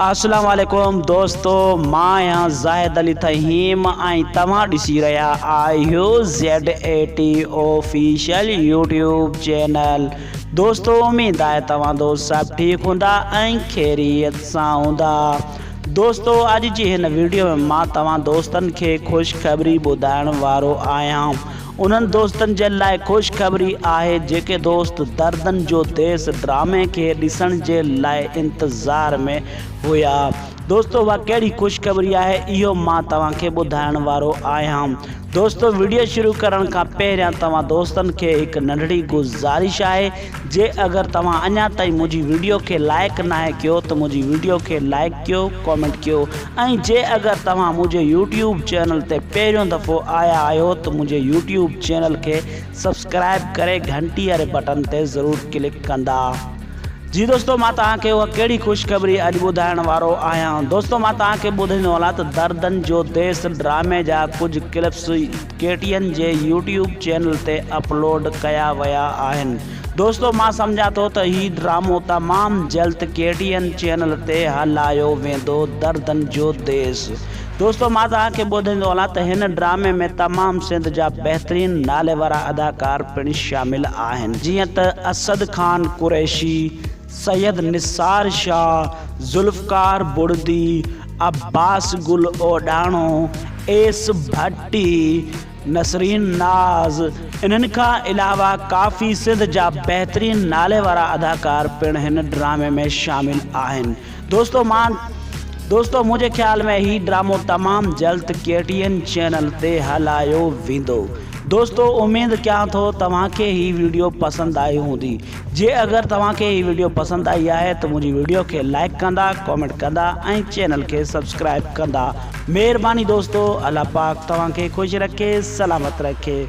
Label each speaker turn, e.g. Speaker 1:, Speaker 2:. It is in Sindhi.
Speaker 1: اسلام عليڪم دوستو مان آهيان زاهد علي ٿهيم ۽ توهان ڏسي رهيا آهيو Z A T official YouTube channel دوستو اميد آهي توهان دوست سڀ ٺيڪ هوندا ۽ خيريت سان هوندا دوستو اڄ جي هن ويڊيو ۾ مان توهان دوستن کي خوشخبري ٻڌائڻ وارو آهيان انهن دوستن جي لاء خوشخبري آهي جيڪي دوست دردن جو ديس ڊرامي کي ڏسڻ جي لاء انتظار ۾ هيا. دوستو اها ڪهڙي خوشخبري آهي اهو مان توهان کي ٻڌائڻ وارو آهيان. دوستو وڊيو شروع ڪرڻ کان پهريان توهان دوستن کي هڪ ننڍڙي گذارش آهي جي اگر توهان اڃا تائين منهنجي وڊيو کي لائيڪ ناهي ڪيو ته منهنجي وڊيو کي لائيڪ ڪيو ڪامينٽ ڪيو ۽ جي اگر توهان منهنجي يوٽيوب چينل تي پهريون دفعو آيا آهيو ته منهنجي يوٽيوب چينل کي سبسڪرائب ڪري گهنٽي واري بٽن تي ضرور ڪلڪ ڪندا. جي دوستو مان توهان کي اها ڪهڙي خوشخبري اڄ ٻڌائڻ وارو آهيان دوستو مان توهان کي ٻڌائيندو هلان ته دردن جو ديس ڊرامي جا ڪجهه ڪلپس ڪي ٽي اين جي يوٽيوب چينل تي اپلوڊ ڪيا ويا آهن دوستو مان سمجهان ٿو ته هي ڊرامو تمام جلد ڪي ٽي اين چينل تي هلايو ويندو دردن جو ديس دوستو مان توهان کي ٻڌائيندو هلان ته هن ڊرامي ۾ تمام سنڌ جا بهترين نالي وارا اداڪار پڻ شامل آهن جيئن ته اسد خان قريشي، سيد نثار شاهه، ذوالفقار بڙدي، عباس گل اوڏاڻو، ايس ڀٽي، نسرين ناز، انهن کان علاوه ڪافي سنڌ جا بهترين نالي وارا اداڪار پڻ هن ڊرامي ۾ شامل آهن. دوستو مان دوستو منهنجي خيال ۾ هي ڊرامو تمام جلد ڪي ٽي اين چينل تي هلايو ويندو دوستو اميد ڪيان ٿو توهان کي هي ويڊيو پسند آئي هوندي جي اگر توهان کي هي ويڊيو پسند آئي آهي ته منهنجي ويڊيو کي لائيڪ ڪندا ڪامينٽ ڪندا ۽ چينل کي سبسڪرائب ڪندا مهرباني دوستو الله پاڪ توهان کي خوش رکي سلامت رکي.